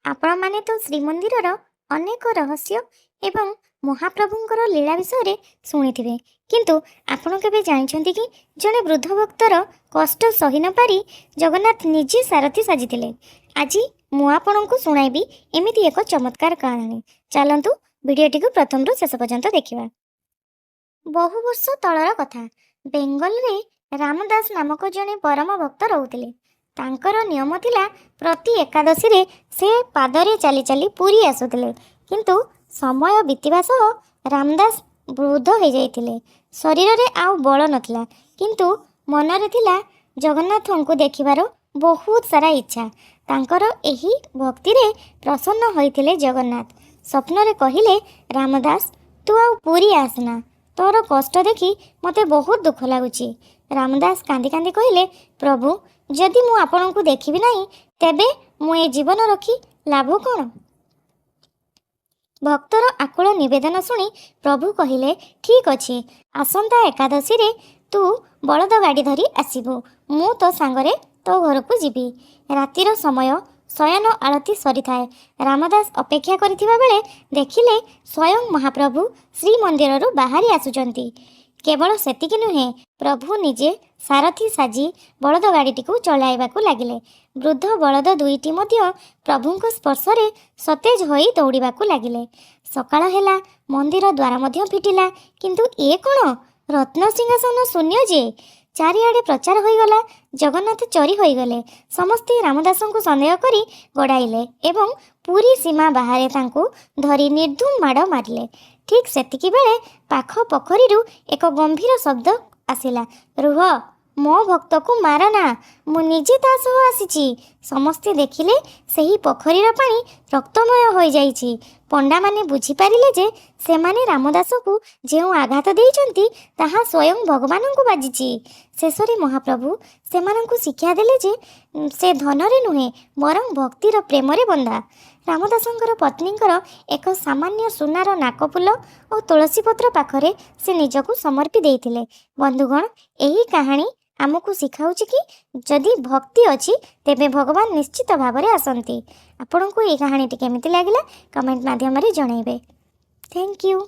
ଆପଣମାନେ ତ ଶ୍ରୀମନ୍ଦିରର ଅନେକ ରହସ୍ୟ ଏବଂ ମହାପ୍ରଭୁଙ୍କର ଲୀଳା ବିଷୟରେ ଶୁଣିଥିବେ, କିନ୍ତୁ ଆପଣ କେବେ ଜାଣିଛନ୍ତି କି ଜଣେ ବୃଦ୍ଧ ଭକ୍ତର କଷ୍ଟ ସହି ନପାରି ଜଗନ୍ନାଥ ନିଜେ ସାରଥୀ ସାଜିଥିଲେ? ଆଜି ମୁଁ ଆପଣଙ୍କୁ ଶୁଣାଇବି ଏମିତି ଏକ ଚମତ୍କାର କାହାଣୀ। ଚାଲନ୍ତୁ, ଭିଡ଼ିଓଟିକୁ ପ୍ରଥମରୁ ଶେଷ ପର୍ଯ୍ୟନ୍ତ ଦେଖିବା। ବହୁ ବର୍ଷ ତଳର କଥା। ବେଙ୍ଗଲରେ ରାମଦାସ ନାମକ ଜଣେ ପରମ ଭକ୍ତ ରହୁଥିଲେ। ତାଙ୍କର ନିୟମ ଥିଲା, ପ୍ରତି ଏକାଦଶୀରେ ସେ ପାଦରେ ଚାଲି ଚାଲି ପୁରୀ ଆସୁଥିଲେ। କିନ୍ତୁ ସମୟ ବିତିବା ସହ ରାମଦାସ ବୃଦ୍ଧ ହୋଇଯାଇଥିଲେ। ଶରୀରରେ ଆଉ ବଳ ନଥିଲା, କିନ୍ତୁ ମନରେ ଥିଲା ଜଗନ୍ନାଥଙ୍କୁ ଦେଖିବାର ବହୁତ ସାରା ଇଚ୍ଛା। ତାଙ୍କର ଏହି ଭକ୍ତିରେ ପ୍ରସନ୍ନ ହୋଇଥିଲେ ଜଗନ୍ନାଥ। ସ୍ୱପ୍ନରେ କହିଲେ, "ରାମଦାସ, ତୁ ଆଉ ପୁରୀ ଆସନା। ତୋର କଷ୍ଟ ଦେଖି ମୋତେ ବହୁତ ଦୁଃଖ ଲାଗୁଛି।" ରାମଦାସ କାନ୍ଦି କାନ୍ଦି କହିଲେ, "ପ୍ରଭୁ, ଯଦି ମୁଁ ଆପଣଙ୍କୁ ଦେଖିବି ନାହିଁ, ତେବେ ମୁଁ ଏ ଜୀବନ ରଖି ଲାଭ କ'ଣ?" ଭକ୍ତର ଆକୁଳ ନିବେଦନ ଶୁଣି ପ୍ରଭୁ କହିଲେ, "ଠିକ୍ ଅଛି, ଆସନ୍ତା ଏକାଦଶୀରେ ତୁ ବଳଦ ଗାଡ଼ି ଧରି ଆସିବୁ। ମୁଁ ତୋ ସାଙ୍ଗରେ ତୋ ଘରକୁ ଯିବି।" ରାତିର ସମୟ, ଶୟନ ଆଳତି ସରିଥାଏ। ରାମଦାସ ଅପେକ୍ଷା କରିଥିବା ବେଳେ ଦେଖିଲେ, ସ୍ୱୟଂ ମହାପ୍ରଭୁ ଶ୍ରୀମନ୍ଦିରରୁ ବାହାରି ଆସୁଛନ୍ତି। କେବଳ ସେତିକି ନୁହେଁ, ପ୍ରଭୁ ନିଜେ ସାରଥୀ ସାଜି ବଳଦ ଗାଡ଼ିଟିକୁ ଚଳାଇବାକୁ ଲାଗିଲେ। ବୃଦ୍ଧ ବଳଦ ଦୁଇଟି ମଧ୍ୟ ପ୍ରଭୁଙ୍କ ସ୍ପର୍ଶରେ ସତେଜ ହୋଇ ଦୌଡ଼ିବାକୁ ଲାଗିଲେ। ସକାଳ ହେଲା, ମନ୍ଦିର ଦ୍ୱାର ମଧ୍ୟ ଫିଟିଲା। କିନ୍ତୁ ଏ କ'ଣ? ରତ୍ନ ସିଂହାସନ ଶୂନ୍ୟ ଯେ! ଚାରିଆଡ଼େ ପ୍ରଚାର ହୋଇଗଲା, ଜଗନ୍ନାଥ ଚୋରି ହୋଇଗଲେ। ସମସ୍ତେ ରାମଦାସଙ୍କୁ ସନ୍ଦେହ କରି ଗୋଡ଼ାଇଲେ ଏବଂ ପୁରୀ ସୀମା ବାହାରେ ତାଙ୍କୁ ଧରି ନିର୍ଦ୍ଧୁମ ମାଡ଼ ମାରିଲେ। ଠିକ୍ ସେତିକି ବେଳେ ପାଖ ପୋଖରୀରୁ ଏକ ଗମ୍ଭୀର ଶବ୍ଦ ଆସିଲା, "ରୁହ, ମୋ ଭକ୍ତକୁ ମାର ନା। ମୁଁ ନିଜେ ତା ସହ ଆସିଛି।" ସମସ୍ତେ ଦେଖିଲେ, ସେହି ପୋଖରୀର ପାଣି ରକ୍ତମୟ ହୋଇଯାଇଛି। ପଣ୍ଡାମାନେ ବୁଝିପାରିଲେ ଯେ ସେମାନେ ରାମଦାସକୁ ଯେଉଁ ଆଘାତ ଦେଇଛନ୍ତି, ତାହା ସ୍ୱୟଂ ଭଗବାନଙ୍କୁ ବାଜିଛି। ଶେଷରେ ମହାପ୍ରଭୁ ସେମାନଙ୍କୁ ଶିକ୍ଷା ଦେଲେ ଯେ ସେ ଧନରେ ନୁହେଁ, ବରଂ ଭକ୍ତିର ପ୍ରେମରେ ବନ୍ଧା। ରାମଦାସଙ୍କର ପତ୍ନୀଙ୍କର ଏକ ସାମାନ୍ୟ ସୁନାର ନାକଫୁଲ ଓ ତୁଳସୀ ପତ୍ର ପାଖରେ ସେ ନିଜକୁ ସମର୍ପି ଦେଇଥିଲେ। ବନ୍ଧୁଗଣ, ଏହି କାହାଣୀ ଆମକୁ ଶିଖାଉଛି କି ଯଦି ଭକ୍ତି ଅଛି, ତେବେ ଭଗବାନ ନିଶ୍ଚିତ ଭାବରେ ଆସନ୍ତି। ଆପଣଙ୍କୁ ଏହି କାହାଣୀଟି କେମିତି ଲାଗିଲା, କମେଣ୍ଟ ମାଧ୍ୟମରେ ଜଣାଇବେ। Thank you.